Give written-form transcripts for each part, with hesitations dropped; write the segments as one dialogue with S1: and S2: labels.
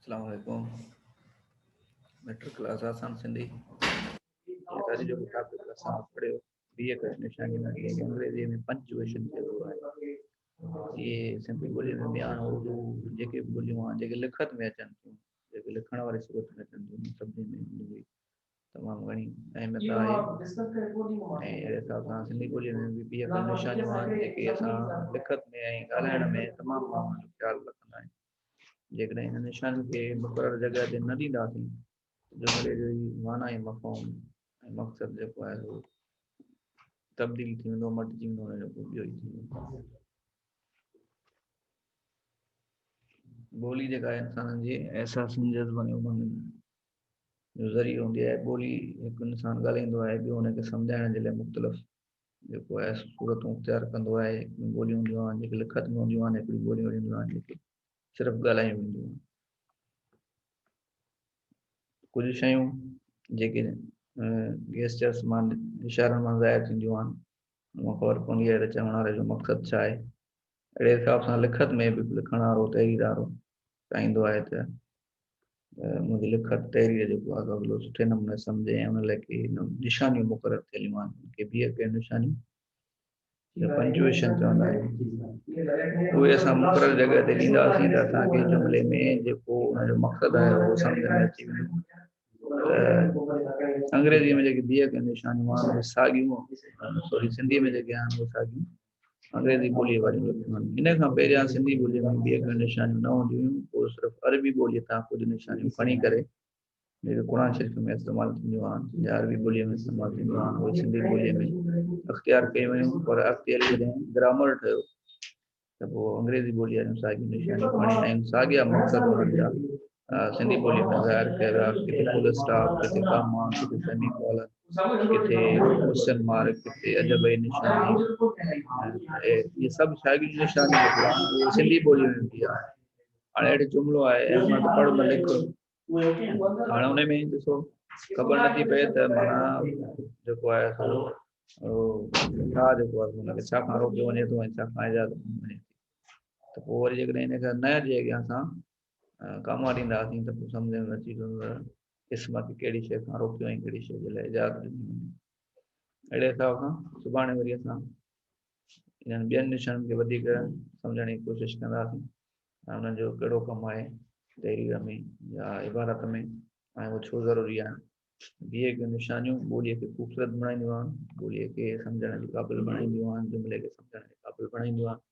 S1: اسلام عليڪم metre class آسان سنڌي اڄ جو ٽاپڪ اسان پڙهيو بيهڪ نشاني ۾ جنهن کي انگريزي ۾ پنچوئيشن چئبو آهي اهي سنڌي ٻولي ۾ به آهن اردو جيڪي به ٻوليون آهن جيڪي لکت ۾ اچن ٿيون جيڪي لکڻ واري صورت ۾ اچن ٿيون سڀني ۾ ان جي تمام گهڻي اهميت آهي ۽ اهڙي حساب سان سنڌي ٻوليء ۾ به بيهڪ نشانيون آهن جيڪي اسان لکت ۾ ۽ ڳالهائڻ ۾ تمام گهڻو ان جو خيال رکندا آهيون. جيڪڏهن انهن نشانين کي مقرر جڳهه تي نه ڏينداسين ته جملي جو ئي معنيٰ ۽ مفهوم ۽ مقصد جيڪو آهي سو تبديل ٿي ويندو، مٽجي ويندو، ان جو ڪو ٻيو ئي ٿي ويندو. ٻولي جيڪا آهي انسانن جي احساسن، جذبن ۽ امنگن جو ذريعو هوندي آهي. ٻولي هڪ انسان ڳالهائيندو آهي ٻيو ان کي سمجهائڻ جي لاء مختلف جيڪو آهي صورتون اختيار ڪندو آهي. هڪڙيون ٻوليون هونديون آهن جيڪي لکت ۾ هونديون آهن، هڪڙيون ٻوليون اهڙيون هونديون آهن جيڪي صرف ڳالهايون وينديون آهن. ڪجهه شيون جيڪي گيسچرس مان اشارن مان ظاهر ٿينديون آهن ان مان خبر پوندي آهي ته چوڻ واري جو مقصد ڇا آهي. اهڙي حساب سان لکت ۾ به لکڻ وارو تحرير وارو چاهيندو آهي ته منهنجي لکت تحرير جيڪو آهي اڳلو سٺي نموني سمجهي ۽ ان لاء ڪي نشانيون مقرر ٿيل آهن ان کي بيهڪ ۽ نشانيون يا پنچوئيشن چوندا آهيون اهي اسان مقرر جڳهه تي ڏينداسين ته اسانکي جملي ۾ جيڪو ان جو مقصد آهي اهو سمجھ ۾ اچي ويندو ته انگريزي ۾ جيڪي بيهڪ ۽ نشانيون آهن اهي ساڳيون سوري سنڌي ۾ جيڪي آهن اهي ساڳيون انگريزي ٻوليء واريون لکيون آهن. ان کان پهريان سنڌي ٻوليء ۾ به اهڙيون نشانيون نه هونديون هيون، پوء صرف عربي ٻوليء تان ڪجهه نشانيون کڻي ڪري جيڪي قرآن شريف ۾ استعمال ٿينديون آهن يا عربي ٻوليء ۾ استعمال ٿينديون آهن، اهي سنڌي ٻوليء ۾ اختيار ڪيون ويون، پر اڳتي هلي جڏهن گرامر ٺهيو ته پوء انگريزي ٻوليء واريون ساڳيون نشانيون کڻي ۽ ساڳيا مقصد انهن جا سنڌي ٻوليء ۾ ظاهر ڪيا ويا، ڪٿي فل اسٽاپ، ڪٿي ڪاما، ڪٿي سيمي ڪالن، ڪٿي ڪوئسچن مارڪ، ڪٿي عجب جي نشاني، اهي سڀ ساڳيون نشانيون جيڪي آهن اهي سنڌي ٻوليء ۾ به آهن. هاڻي اهڙو جملو آهي احمد پڙهه نه لک، هاڻي ان ۾ ڏسو خبر نٿي پئي ته معنيٰ جيڪو آهي سو ڇا جيڪو آهي ان کي ڇا کان روڪيو وڃي ٿو ۽ ڇا کان اجازت ڏني وڃي ٿي ته پوء وري جيڪڏهن ان کي نه جي اڳيان اسان ڪاما ڏينداسين ته پوء سمجھ ۾ اچي ويندو ته اسم کي ڪهڙي شيء کان روڪيو ۽ ڪهڙي شيء جي لاء اجازت ڏني وڃي. اهڙي حساب سان سڀاڻي وري اسان انهن ٻين نشانن کي وڌيڪ سمجھڻ جي ڪوشش ڪنداسين ۽ انهن جو ڪهڙو ڪم آهي تحرير ۾ يا عبارت ۾ ۽ اهو ڇو ضروري آهي. بيهڪ جون نشانيون ٻوليء کي خوبصورت بڻائينديون آهن، ٻوليء کي سمجھڻ جي قابل بڻائينديون آهن، جملي کي سمجھڻ جي قابل بڻائينديون آهن.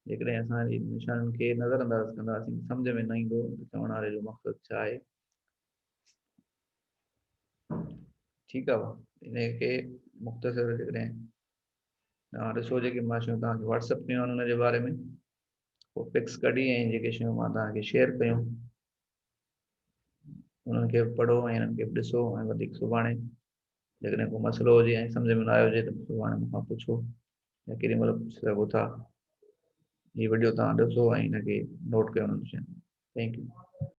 S1: جيڪڏهن اسان جي نشانين کي نظر انداز ڪنداسين سمجھ ۾ نه ايندو ته چوڻ واري جو مقصد ڇا آهي. ٺيڪ آهي ان کي مختصر جيڪڏهن توهان ڏسو جيڪي مان شيون توهان کي واٽس اپ ڪيون آهن ان جي باري ۾ پوء پڪس ڪڍي ۽ جيڪي شيون مان توهان کي شيئر ڪيون انهن کي به پڙهو ۽ انهن کي به ڏسو ۽ وڌيڪ سڀاڻي جيڪڏهن ڪو مسئلو هجي ۽ سمجھ ۾ نه آيو هجي ته سڀاڻي مون کان پڇو يا ڪيڏي مهل پڇي سگهو ٿا. هي وڊيو توهان ڏسو ۽ هن کي نوٽ ڪيو انهن شين. Thank you.